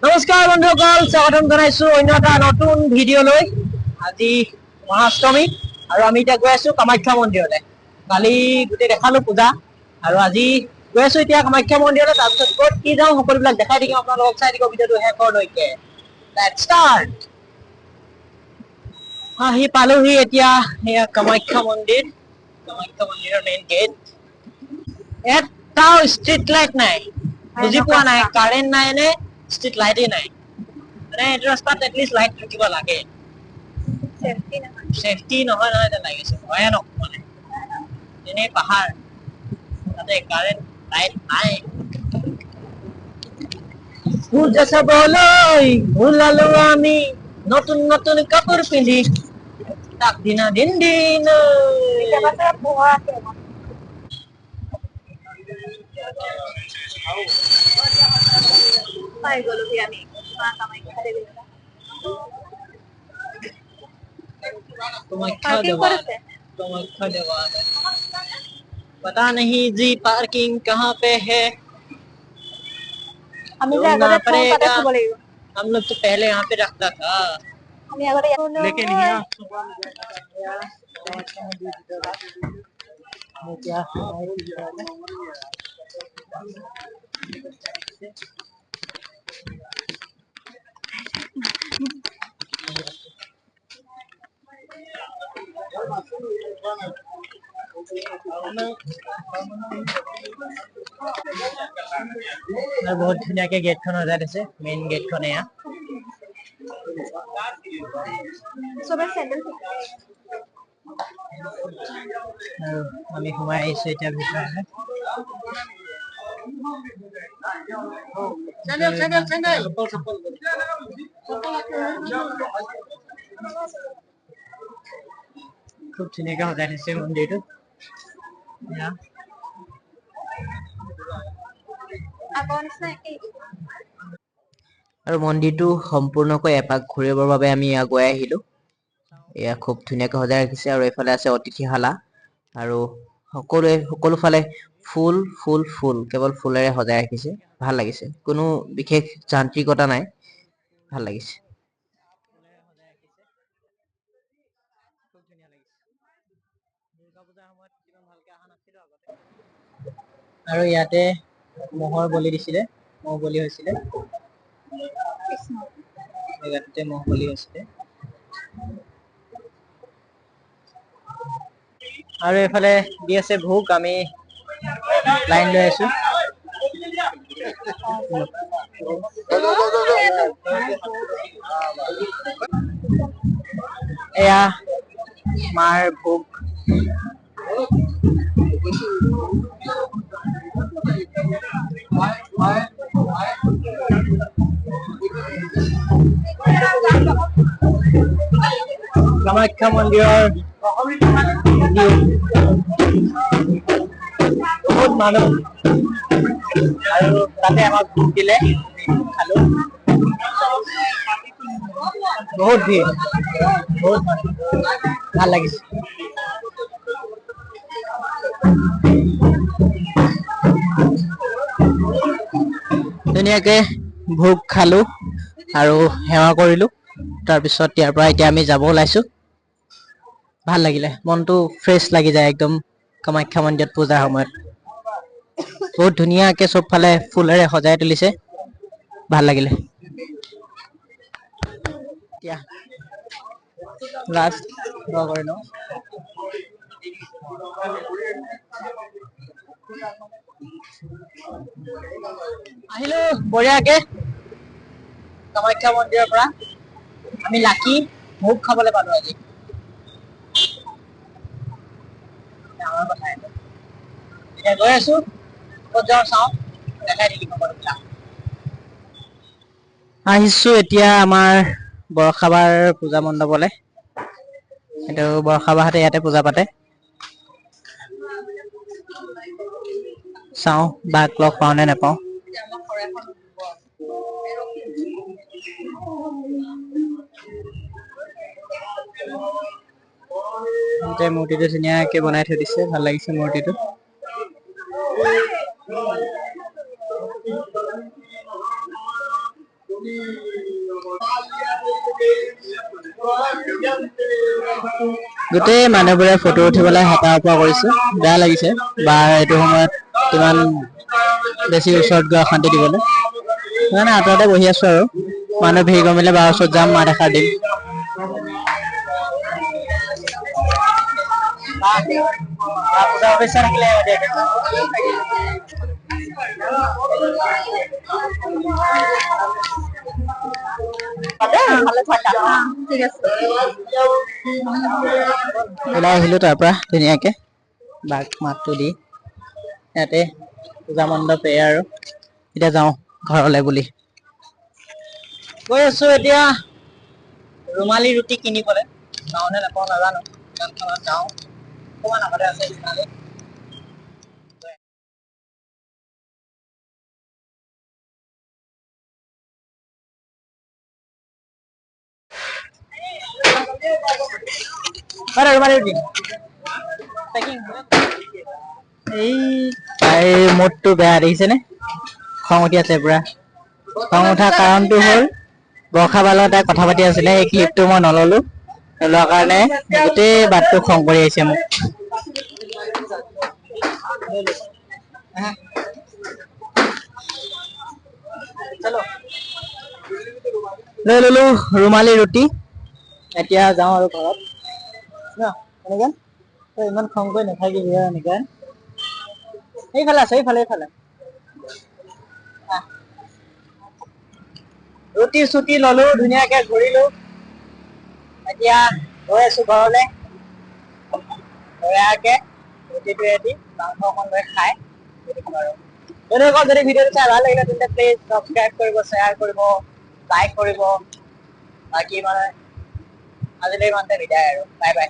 নমস্কাৰ বন্ধুসকল, স্বাগতম জনাইছো অন্য এটা নতুন ভিডিঅ'লৈ। আজি মহাষ্টমী আৰু আমি এতিয়া গৈ আছো কামাখ্যা মন্দিৰলৈ। কালি গোটেই দেখালো পূজা আৰু আজি গৈ আছো এতিয়া কামাখ্যা মন্দিৰলৈ। তাৰপিছত ক'ত কি যাওঁ সকলোবিলাক দেখাই থাকিম আপোনালোকক। চাই থাকিব ভিডিঅ'টো শেষলৈকে। Let's start. আহি পালোহি এতিয়া, এয়া কামাখ্যা মন্দিৰ, কামাখ্যা মন্দিৰৰ মেইন গেট। এটাও ষ্ট্ৰীট লাইট নাই, বুজি পোৱা নাই কাৰেণ্ট নাই নে ষ্ট্ৰীট লাইটেই নাই। মানে এইটো ৰাস্তাত এটলিষ্ট লাইট থাকিব লাগে। চেফটি নহয়। চেফটি নহয় নহয় যেন লাগিছে, ভয়ানক। মানে এনেই পাহাৰ, তাতে কাৰেণ্ট লাইট নাই। পূজা চাবলৈ ওলালো আমি নতুন নতুন কাপোৰ পিন্ধি, তাক দিনা দিন দিন। কেতিয়াবা চাগে পোহৰ আছে। পাই গ'লোহি আমি মা কামাখ্যা দেৱী। कामाख्या पार्किंग देवालय। ক'ত আছে? कामाख्या देवालय, पता नहीं जी पार्किंग कहाँ पे है। আমি যে আগতে ढूंढना থওঁ তাতে पड़ेगा। থ'ব লাগিব। हम लोग तो पहले यहाँ पे रखता था। আমি আগতে ইয়াত लेकिन यहाँ এতিয়া আৰু বহুত ধুনীয়াকে গেটখন সজাই থৈছে। মেইন গেটখন এয়া। চবে চেণ্ডেল। আৰু আমি সোমাই আহিছো এতিয়া ভিতৰলৈ। খুব ধুনীয়াকে সজাই থৈছে মন্দিৰটো। এয়া। আগৰ নিচিনা একেই। আৰু মন্দিৰটো সম্পূৰ্ণকৈ এপাক ঘূৰিবৰ বাবে আমি আগুৱাই আহিলো। এয়া খুব ধুনীয়াকৈ সজাই ৰাখিছে আৰু এইফালে আছে অতিথিশালা আৰু সকলোৱে সকলোফালে ফুল ফুল ফুল, কেৱল ফুলেৰে সজাই ৰাখিছে। ভাল লাগিছে, কোনো বিশেষ যান্ত্ৰিকতা নাই, ভাল লাগিছে। খুব ধুনীয়া লাগিছে। দুৰ্গা পূজাৰ সময়ত ইমান ভালকে অহা নাছিলো আগতে। আৰু ইয়াতে ম'হৰ বলি দিছিলে, ম'হ বলি হৈছিলে। কৃষ্ণ। জেগাটোতে ম'হ বলি হৈছিলে। আৰু এইফালে দি আছে ভোগ, আমি লাইন লৈ আছো। এয়া মাৰ ভোগ। কামাখ্যা মন্দিৰৰ view। বহুত মানুহ আৰু তাতে আমাক ভোগ দিলে, খালো। বহুত ভিৰ, বহুত মানুহ, ভাল লাগিছে। ধুনীয়াকে ভোগ খালো আৰু সেৱা কৰিলো। তাৰপিছত ইয়াৰ পৰা এতিয়া আমি যাব ওলাইছো। ভাল লাগিলে, মনটো ফ্ৰেছ লাগি যায় একদম কামাখ্যা মন্দিৰত পূজাৰ সময়ত। বহুত ধুনীয়াকে চবফালে ফুলেৰে সজাই তুলিছে, ভাল লাগিলে। এতিয়া লাষ্ট সেৱা কৰি লওঁ। আহিলো বঢ়িয়াকে কামাখ্যা মন্দিৰৰ পৰা। আমি লাকি, ভোগ খাবলৈ পালো আজি। ডাঙৰ কথা এইটো। এতিয়া গৈ আছো, ক'ত যাওঁ চাওঁ, দেখাই থাকিম সকলোবিলাক। আহিছো এতিয়া আমাৰ বৰষাবাৰ পূজা মণ্ডপলে। এইটো বৰষাবাহঁতে ইয়াতে পূজা পাতে। চাওঁ বাক লগ পাওঁ নে নাপাওঁ। মূৰ্তিটো ধুনীয়াকে বনাই থৈ দিছে, ভাল লাগিছে মূৰ্তিটো। গোটেই মানুহবোৰে ফটো উঠিবলৈ হেঁপাহ পোৱা কৰিছে। বেয়া লাগিছে বা এইটো সময়ত ইমান বেছি ওচৰত গৈ অশান্তি দিবলৈ, সেইকাৰণে আঁতৰতে বহি আছো আৰু। মানুহ ভিৰ কমিলে বাৰ ওচৰত যাম, মাত এষাৰ দিম। ভালে থাকা। ঠিক আছে। ওলাই আহিলো তাৰ পৰা ধুনীয়াকে বাক মাতটো দি। ইয়াতে পূজা মণ্ডপ এয়া আৰু এতিয়া যাওঁ ঘৰলৈ বুলি গৈ আছো। এতিয়া ৰুমালী ৰুটি কিনিবলে যাওঁ নে নাপাওঁ নাজানো। দোকানখনত যাওঁ, অকণমান আগতে আছে ৰুমালী। ৰুমালী ৰুটি। এই তাইৰ মুডটো বেয়া দেখিছেনে? খং উঠি আছে পুৰা। খং উঠা কাৰণটো হ'ল বৰ্ষা বাৰ লগত তাই কথা পাতি আছিলে, সেই ক্লিপটো মই নললো। নোলোৱাৰ কাৰণে গোটেই বাটটো খং কৰি আহিছে মোক। লৈ ললো ৰুমালী ৰুটি, এতিয়া যাওঁ আৰু ঘৰত। ন এনেকে তই ইমান খং কৰি নাথাকিবি আৰু। এনেকে এইফালে আছে, এইফালে এইফালে। আহ। ৰুটি চুটি ললো, ধুনীয়াকে ঘূৰিলো, এতিয়া গৈ আছো ঘৰলে। বঢ়িয়াকে ৰুটিটো এদি মাংস অকণ লৈ খাই শুই থাকিম আৰু। বন্ধুসকল, যদি ভিডিঅ'টো চাই ভাল লাগিলে তেন্তে প্লিজ ছাবস্ক্ৰাইব কৰিব, শ্বেয়াৰ কৰিব, লাইক কৰিব। বাকী মানে আজিলৈ ইমানতে বিদায় আৰু, বাই বাই।